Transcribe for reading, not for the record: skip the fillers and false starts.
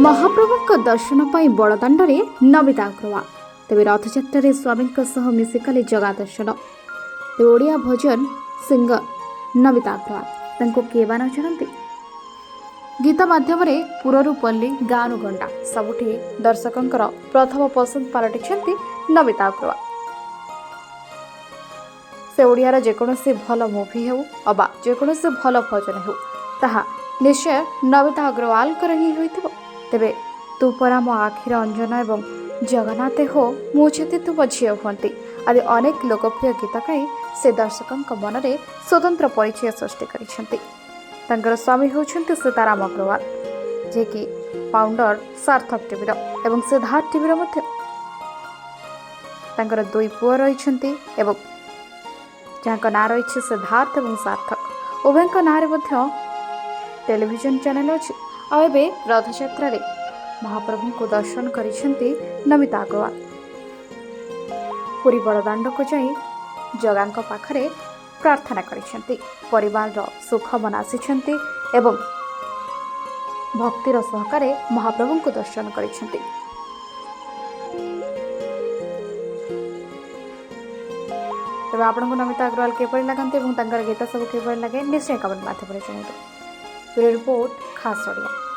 ମହାପ୍ରଭୁଙ୍କ ଦର୍ଶନ ପାଇଁ ବଡ଼ଦାଣ୍ଡରେ ନମିତା ଅଗ୍ରୱାଲ। ତେବେ ରଥଯାତ୍ରାରେ ସ୍ୱାମୀଙ୍କ ସହ ମିଶି କଲେ ଜଗା ଦର୍ଶନ। ତେବେ ଓଡ଼ିଆ ଭଜନ ସିଙ୍ଗର ନମିତା ଅଗ୍ରୱାଲ, ତାଙ୍କୁ କିଏ ବା ନ ଜାଣନ୍ତି? ଗୀତ ମାଧ୍ୟମରେ ପୁରରୁ ପଲ୍ଲୀ, ଗାଁରୁ ଗଣ୍ଡା ସବୁଠି ଦର୍ଶକଙ୍କର ପ୍ରଥମ ପସନ୍ଦ ପାଲଟିଛନ୍ତି ନମିତା ଅଗ୍ରୱାଲ। ସେ ଓଡ଼ିଆର ଯେକୌଣସି ଭଲ ମୁଭି ହେଉ ଅବା ଯେକୌଣସି ଭଲ ଭଜନ ହେଉ, ତାହା ନିଶ୍ଚୟ ନମିତା ଅଗ୍ରୱାଲଙ୍କର ହିଁ ହୋଇଥିବ। ତେବେ ତୁ ପରା ମୋ ଆଖିର ଅଞ୍ଜନ ଏବଂ ଜଗନ୍ନାଥ ହୋ ମୁଁ ଯଦି ତୁମ ଝିଅ ହୁଅନ୍ତି ଆଦି ଅନେକ ଲୋକପ୍ରିୟ ଗୀତ ଗାଇ ସେ ଦର୍ଶକଙ୍କ ମନରେ ସ୍ୱତନ୍ତ୍ର ପରିଚୟ ସୃଷ୍ଟି କରିଛନ୍ତି। ତାଙ୍କର ସ୍ୱାମୀ ହେଉଛନ୍ତି ସୀତାରାମ ଅଗ୍ରୱାଲ, ଯିଏକି ଫାଉଣ୍ଡର ସାର୍ଥକ ଟିଭିର ଏବଂ ସିଦ୍ଧାର୍ଥ ଟିଭିର ମଧ୍ୟ। ତାଙ୍କର ଦୁଇ ପୁଅ ରହିଛନ୍ତି ଏବଂ ଯାହାଙ୍କ ନାଁ ରହିଛି ସିଦ୍ଧାର୍ଥ ଏବଂ ସାର୍ଥକ। ଉଭୟଙ୍କ ନାଁରେ ମଧ୍ୟ ଟେଲିଭିଜନ ଚ୍ୟାନେଲ ଅଛି। ଆଉ ଏବେ ରଥଯାତ୍ରାରେ ମହାପ୍ରଭୁଙ୍କୁ ଦର୍ଶନ କରିଛନ୍ତି ନମିତା ଅଗ୍ରୱାଲ। ପୁରୀ ବଡ଼ଦାଣ୍ଡକୁ ଯାଇ ଜଗାଙ୍କ ପାଖରେ ପ୍ରାର୍ଥନା କରିଛନ୍ତି, ପରିବାରର ସୁଖ ମନାସିଛନ୍ତି ଏବଂ ଭକ୍ତିର ସହକାରେ ମହାପ୍ରଭୁଙ୍କୁ ଦର୍ଶନ କରିଛନ୍ତି। ତେବେ ଆପଣଙ୍କୁ ନମିତା ଅଗ୍ରୱାଲ କିପରି ଲାଗନ୍ତି ଏବଂ ତାଙ୍କର ଗୀତ ସବୁ କିପରି ଲାଗେ, ନିଶ୍ଚୟ କମେଣ୍ଟ ମାଧ୍ୟମରେ ଜଣାଇବେ। ବ୍ୟୁରୋ ରିପୋର୍ଟ, ଖାସ୍ ଓଡ଼ିଆ।